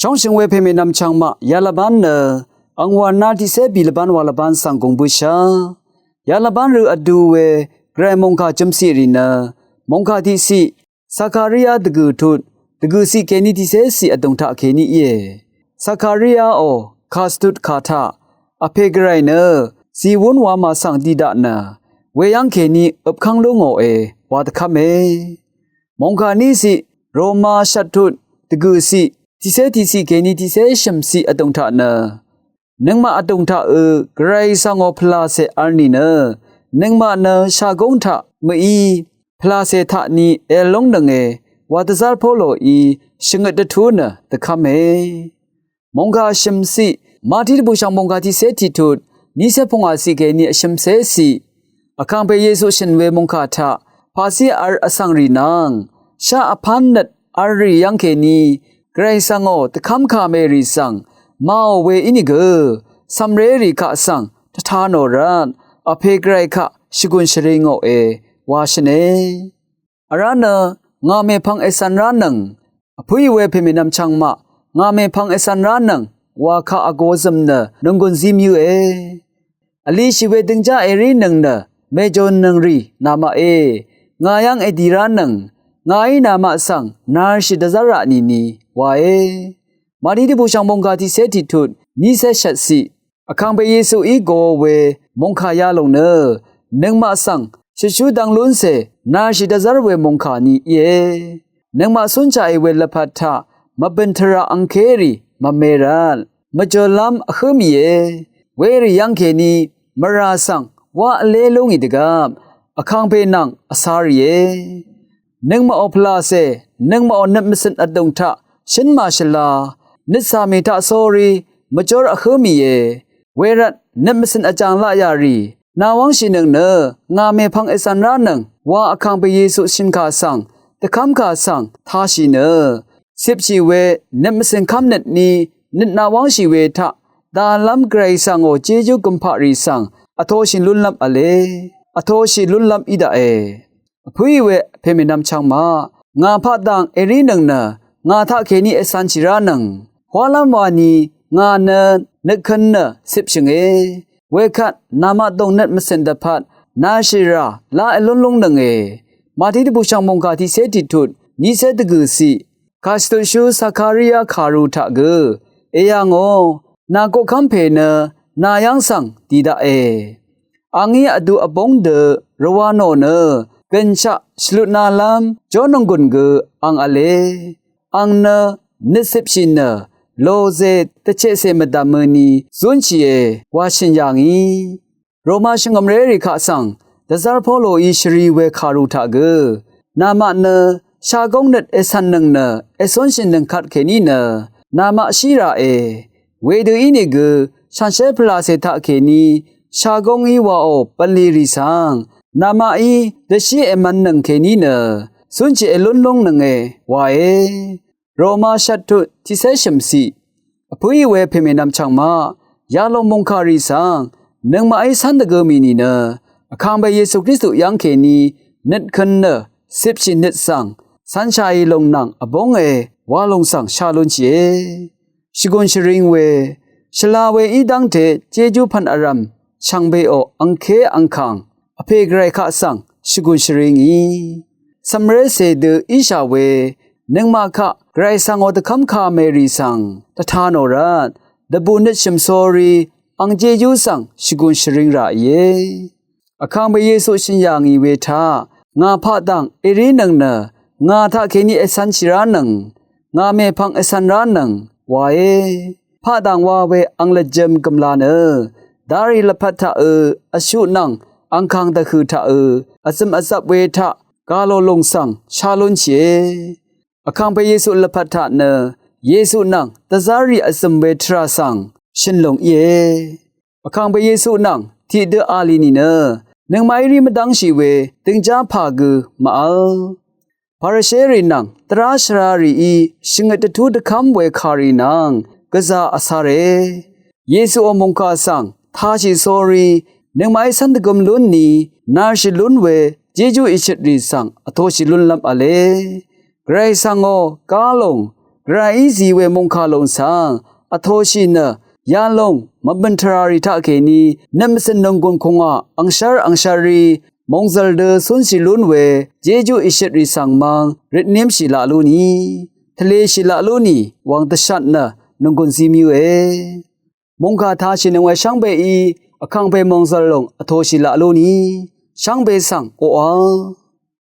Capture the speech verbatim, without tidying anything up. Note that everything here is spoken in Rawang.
Chóngshø̀ng we pèmènvm chvngmaq yalvbán nø angwàna tiqcé bì lvbán wa lvbán svng gùng bǿshá. Yalvbán rø vdu we gvray mòngkà jømciq rì nø mòngkà tiqciq Zakaria dvgø̀ tut dvgø̀ciq kèní tiqcéciq vdùng taq kèní íe. Zakariaò kà svtut kà taq Vpè Gvray nø zìwún wamà svng dì daq nø weyv́ng kèní øpkv́ng lú ngòe wa dvkv́me. Mòngkà níciq Roma shvttut dvgø̀ciq tiqcé tiqciq kèní tiqcé shø̀mciq vdùng taq nø nøngmaq vdùng taqø Gvray svngò pvlàcè vl nìnø nøngmaq nø shagóng taq mø̀í pvlàcè taqni èvl lóngnønge wa dvzv́r Poloí shvngøt dvtú nø dvkv́me. Mòngkà shø̀mciq Mati dvbùshv̀ng mòngkà tiqcé tiqtut nícé pungwàciq kèní vshø̀mcéciq Vkàngpè Yesu shø̀n we mòngkà taq pàcí vl vsvng rì nvng shá vpán nøt vl rì yv́ng kèní Gvray svngò dvkv́mkà mèrì svng màò we ínìgø cv̀mrérì kaq svng dvta nò rvt Vpè Gvray kaq shvgùn shvri ngòe wa shø̀ne. Vrá nø ngà mèpvng ècv̀n ránøng vpǿì we pèmènvm chvngmaq ngà mèpvng ècv̀n ránøng wa kaq vgo zø̀m nø nònggùn zí myǿe. Vlishì we døngjá èrínøng nø mèjònnøng rì namaqé ngà yv́ng èdì ránøng ngàí namaq svng narshì dvzv́r raq nìni wae. Mati dvbùshv̀ng mòngkà tiqcé tiqtut nícé shvtciq Vkàngpè Yesuí go we mòngkà yalòng nø nøngmaq svng shøtshú dvng lúncè narshì dvzv́r we mòngkà ni íe. Nøngmaq cúnshaqì we lvpat taq mvbø̀n tvrà angkérì mvme rvt mvjø̀lv́m vhǿ mìe. Werì yv́ng kèní mvrà svng wá vlé lú ngì dvgvp Vkàngpè nvng vcā rìe. Nøngmaqò pvlàcè nøngmaqò nøt mvcø̀n vdùng taq shǿn màshvla nøt cà mì taq sórí mvjór vhǿ mìe. Wervt nøt mvcø̀n vjàng laqyà rì nàwv́ngshìnøng nø ngà mèpvng ècv̀n ránøng wa Vkàngpè Yesu shø̀nkà svng dvkv́mkà svng tāshì nø cipshì we nøt mvcø̀n kv́mnøtní nøt nàwv́ngshì we taq dàlv́m Gvray svngò jejú gø̀mpaq rì svng vtoshì lúnlv́m v̄le. Vtoshì lúnlv́m í daqe. Vpǿì we pèmènvm chvngmaq ngà paqdv̀ng èrínøng nø ngà taqkèní ècv̄nshì ránøng hwálv́m wani ngà nø nøtkø̄n nø cipshø̀nge. Wekvt namaq dòng nøt mvcø̀n dvpvt nàshìrà lá èlún lúngnønge. Mati dvbùshv̀ng mòngkà tiqcé tiqtut nícé dvgø̀ciq kàshvtutshú Zakaria kàru taq gø èyà ngò nà koqkv́m pè nø nà yv́ng svng dì daqe. Angí vdu vbóng dø rvwā nò nø gø̀nshaq shvlutnalv́m jónònggùn gø ang v̄le. Ang nø nøtcipshì nø lòzè dvcheqcè mvdv̀møni zúnshìe wa shø̀n yà ngì. Roma shvngø̀mrérì kaq svng dvzv́r Poloí shvri we kàru taq gø namaq nø shagóng nøt ècv̀nnøng nø ècúnshìnøng kvtkèní nø namaq shí raqe. Wedø ínìgø shànshér pvlàcè taqkèní shagóngí waò bv̀nlì rì svng namaqí dvshí èmv̄nnøng kèní nø cúnshì èlún lúngnønge wae. Roma shvttut tiqcé shø̀mciq vpǿì we pèmènvm chv̀ngmaq yalòng mòngkàrì svng nøngmaqí cv́n dvgø mì nìnø Vkàngpè Yesu Kristu yv́ng kèní nøtkø̄n nø cipshì nøt svng cv̄nshàì lòng nvng vbónge wa lòng svng sha lúnshìe. Shvgùn shvring we shvla we í dv́ngte jejú pv̀n vrv̀m shvngbeò angké angkàng Vpè Gvray kaq svng shvgùn shvring ì cv̀mré cè dø íshà we nøngmaq kaq Gvray svngò dvkv́mka mèrì svng dvta nò rvt dvbù nøt shø̀m sórí ang jejú svng shvgùn shvring rà ìe. Vkàngpè Yesu shø̀n yà ngì we taq ngà paqdv̀ng èrínøng nø ngà taqkèní ècv̄nshì ránøng ngà mèpvng ècv̄n ránøng wae. Paqdv̀ng wa we ang lvjø̄m gø̀mla nø darì lvpat taqø vshuq nvng angkàng dvhø̀ taqø vzø̀m vzvp we taq gà lò lòng svng sha lúnshìe. Vkàngpè Yesu lvpat taq nø Yesu nvng dvzv́rrì vzø̀m we tvrà svng shø̀n lùng íe. Vkàngpè Yesu nvng tiqdø a lì nìnø nøngmaqí rí mvdv́ngshì we døngjá pà gø màvl. Parisherì nvng dvrá shvrarìí shvngøt dvtú dvkv́m we kàrì nvng gvzà vcare. Yesuò mòngkà svng tāshì sórí nøngmaqí cv́n dvgøm lún ni narshì lún we jejú ìshøtrì svng vtoshì lúnlv́m v̄le. Gvray svngò gá lòng Gvrayí zi we mòngkà lòng svng vtōshì nø yalòng mvbø̀n tvràrì taqkèní nøt mvcø̀n nònggùn kùngwà angshv́r angshv́rí mòngzø̀l dø cúnshì lún we jejú ìshøtrì svng mvng røtnímshì laq lú nì, tvleshì laq lú nì wvng dvshat nø nònggùn zi mvyǿe. Mòngkà tashìnøng we shvngbeí vkàngpè mòngzø̀l lòng vtōshì laq lú nì shvngbe svng oqà